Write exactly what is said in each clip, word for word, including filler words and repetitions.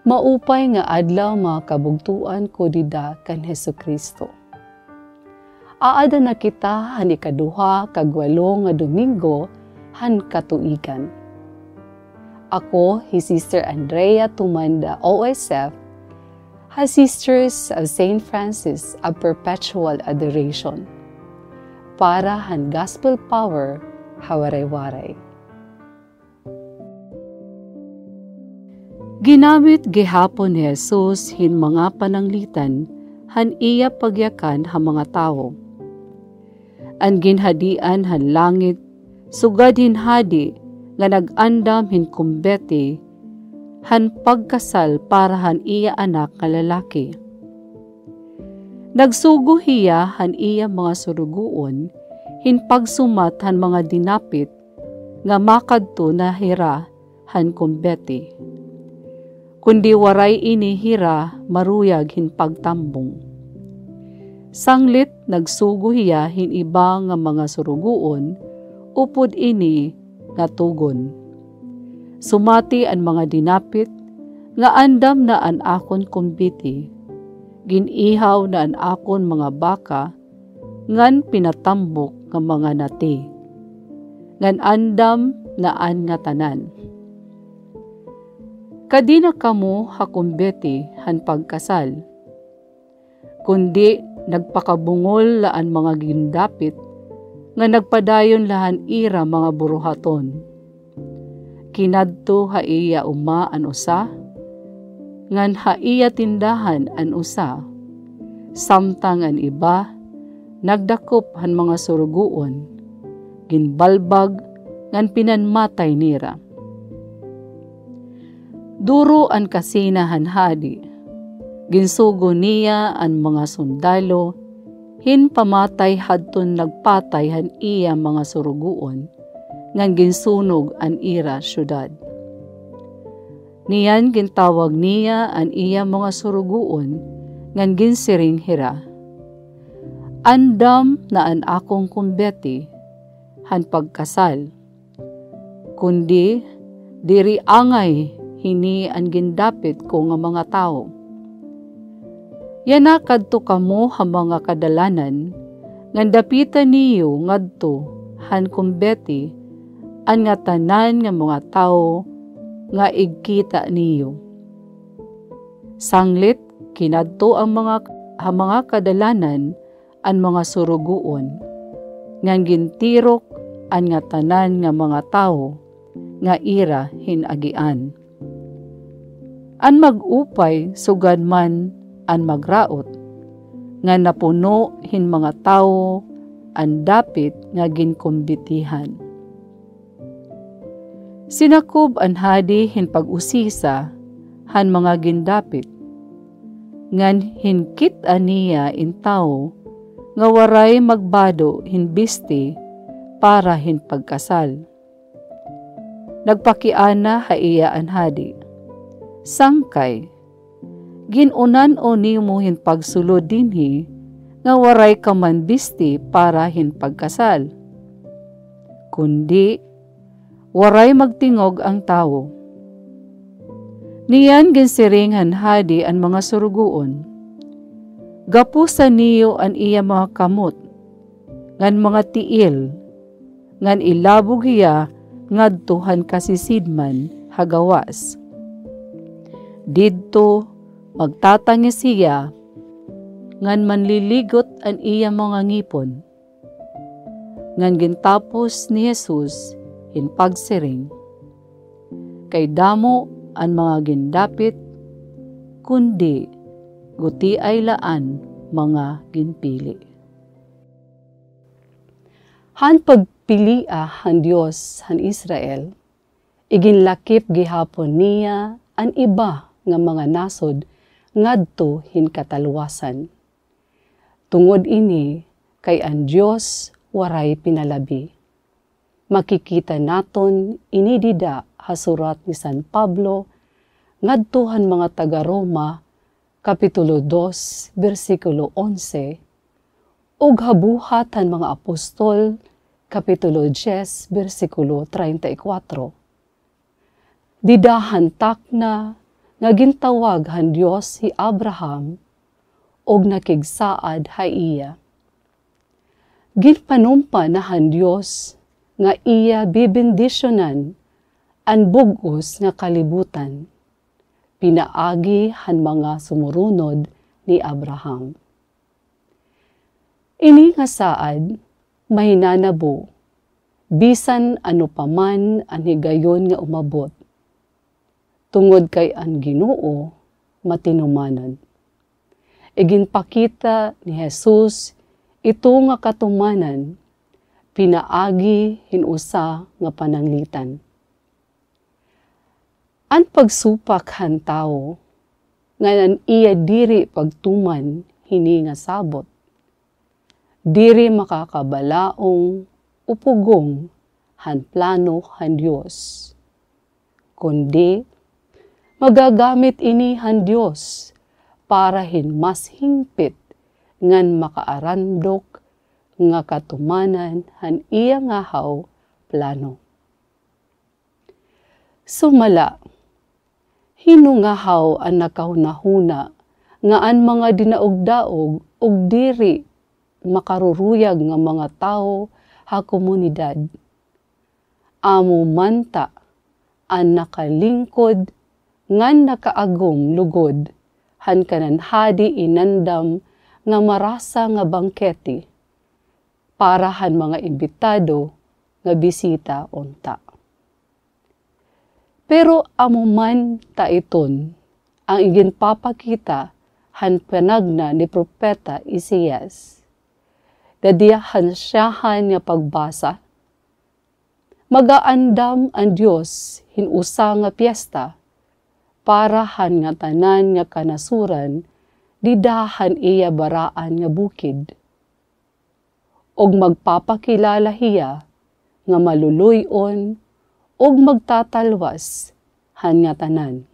Maupay nga adlaw, mga kabugtoan ko dida kan Jesucristo. Aada na kita han ikaduha kag walo nga Domingo han katuigan. Ako hi Sister Andrea Tumanda, O S F, ha Sisters of Saint Francis of Perpetual Adoration, para han Gospel Power ha Waray-Waray. Ginamit gihapon ni Jesus hin mga pananglitan han iya pagyakan ha mga tawo. An ginhadian han langit sugad hin hadi nga nag-andam hin kumbete han pagkasal para han iya anak nga lalaki. Nagsugo hiya han iya mga surugoon hin pagsumat han mga dinapit nga makadto na hira han kumbete. Kundi waray ini hira maruyag hin pagtambong. Sanglit nagsugo hiya hin iba nga mga surugoon upod ini nga tugon: Sumati an mga dinapit nga andam na an akon kumbete, gin-ihaw na an akon mga baka, ngan pinatambok nga mga nati, ngan andam na an ngatanan. Kadi na kamo ha kumbete han pagkasal, kundi nagpakabungol la an mga gindapit, nga nagpadayon la han ira mga buruhaton. Kinadto ha iya uma an usa, ngan ha iya tindahan an usa, samtang an iba nagdakop han mga surugoon, ginbalbag ngan pinanmatay nira. Duro an kasina han hadi. Ginsugo niya an mga sundalo hin pamatay hadton nagpatay han iya mga surugoon, ngan ginsunog an ira syudad. Niyan gintawag niya an iya mga surugoon, ngan ginsiring hira: Andam na an akon kumbete han pagkasal, kundi diri angay hini an gindapit ko nga mga tawo. Yana kadto kamo ha mga kadalanan, ngan dapita niyo ngadto han kumbete an ngatanan nga mga tawo nga igkita niyo. Sanglit kinadto an mga, ha mga kadalanan an mga surugoon, ngan gintirok an ngatanan nga mga tawo nga ira hin-agian. An mag-upay sugad man an magraot, ngan napuno hin mga tawo an dapit nga ginkumbetihan. Sinakob an hadi hin pag-usisa han mga gindapit, ngan hinkit-an niya in tawo nga waray magbado hin bisti para hin pagkasal. Nagpakiana ha iya an hadi: Sangkay, gin-unan-o nimo hin pagsulod dinhi nga waray ka man bisti para hin pagkasal? Kundi waray magtingog an tawo. Niyan ginsiring han hadi an mga surugoon: Gapusa niyo an iya mga kamot ngan mga tiil, ngan ilabog hiya ngadto han kasisidman ha gawas. Didto magtatangis hiya ngan manliligot an iya mga ngipon. Ngan gintapos ni Jesus hin pagsiring: Kay damo an mga gindapit, kundi gutiay la an mga ginpili. Han pagpilia han Dios han Israel, iginlakip gihapon niya an iba nga mga nasod ngadto hin katalwasan. Tungod ini, kay an Dios waray pinalabi. Makikita naton ini dida ha surat ni San Pablo ngadto han mga taga-Roma, Kapitulo dos, bersikulo onse, ug ha Buhat han mga Apostol, Kapitulo dyes, bersikulo treinta y cuatro. Dida han takna nga gintawag han Dios hi Abraham ug nakigsaad ha iya. Ginpanumpa na han Dios nga iya bibendisyonan an bug-os nga kalibutan, pinaagi han mga sumurunod ni Abraham. Ini nga saad mahinanabo bisan ano pa man an higayon nga umabot, tungod kay an Ginoo matinumanon. Iginpakita ni Jesus ito nga katumanan pinaagi hin usa nga pananglitan. An pagsupak han tawo ngan an iya diri pagtuman hini nga sabot, diri makakabalaong o pugong han plano han Dios, kundi magagamit ini han Dios para hin mas hingpit ngan makaarandok nga katumanan han iya ngahaw plano. Sumala, hin-o ngahaw an nakahunahuna nga an mga dinaog-daog ug diri makaruruyag nga mga tawo ha komunidad? Amo man ta an nakalingkod ngan nakaagom lugod han kanan hadi inandam nga marasa nga bangkete para han mga imbitado nga bisita unta. Pero amo man ta iton an iginpapakita han panagna ni Propeta Isaias. Dida han syahan nga pagbasa, magaandam an Dios hin usa nga piyesta para han ngatanan nga kanasoran dida han iya baraan nga bukid. Ug magpapakilala hiya nga maluloy-on ug magtatalwas han ngatanan.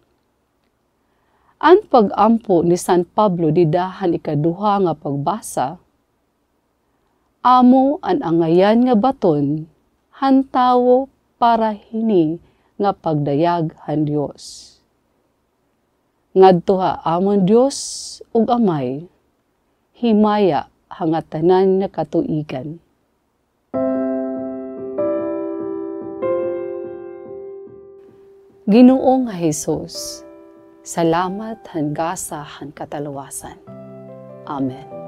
An pag-ampo ni San Pablo dida han ikaduha nga pagbasa, amo an angayan nga baton han tawo para hini nga pagdayag han Dios. Ngadto ha amon Dios ug Amay, himaya ha ngatanan nga katuigan. Ginoo nga Jesus, salamat han gasa han katalwasan. Amen.